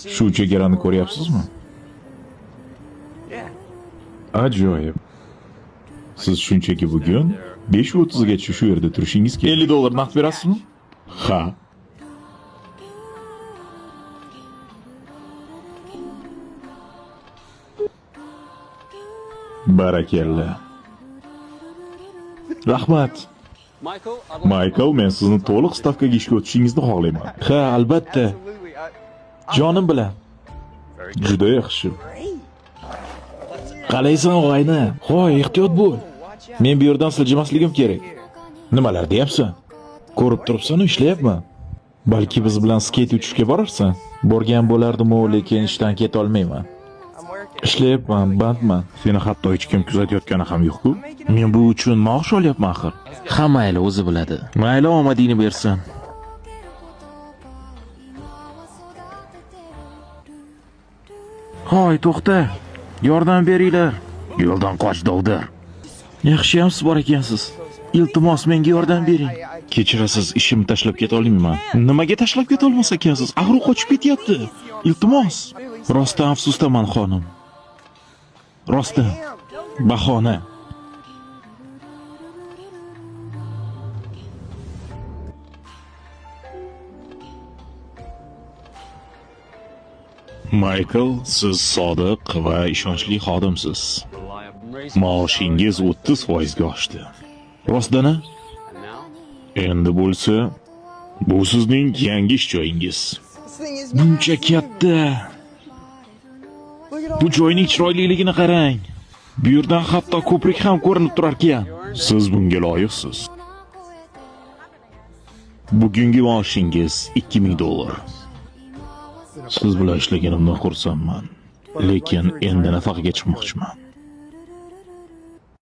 Shu chegarani ko'ryapsizmi? Ajoyib. Siz shunchaki bugun 5:30 gacha shu yerda turishingiz kerak. $50 naqd berasizmi? Ha. Barakalla. Rahmat. Michael, men sizni to'liq stavkaga ishga o'tishingizni xohlayman. Ha, albatta. Jonim bilan. Juda yaxshi. Qalaysan, og'ayni? Hoy, ehtiyot bo'l. Men bu yerdan siljimasligim kerak. Nimalar deyapsan? Ko'rib turibsan-u, ishlayapman. Balki biz bilan skeyt uchishga borarsan? Borgan bo'lardim-u, lekin ishdan keta olmayman. Ishlayapman, bandman. Seni hatto hech kim kuzatayotgani ham yo'q-ku. Men bu uchun maosh olyapman axir. Ha, mayli, o'zi biladi. Mayli, omadingni bersin. Hoy, to'xta. Yordam beringlar. Yo'ldan qoch, dovdir. Yaxshiyam siz bor ekansiz. Iltimos, menga yordam bering. Kechirasiz, ishimni tashlab keta olmayman. Nimaga tashlab keta olmas ekansiz? Axir u qochib ketyapti. Iltimos. Rostdan afsusdaman, xonim. Rostdan. Bahona. Michael, siz sodiq va ishonchli xodimsiz. Maoshingiz 30% ga oshdi. Rostdan-a? Endi bo'lsa, bu sizning yangi ish joyingiz. Buncha katta. Bu joyning chiroyliligini qarang. Bu yerdan hatto ko'prik ham ko'rinib turar ekan. Siz bunga loyiqsiz. Bugungi maoshingiz $2000. Siz bilan ishlaganimdan xursandman. Lekin endi nafaqaga chiqmoqchiman.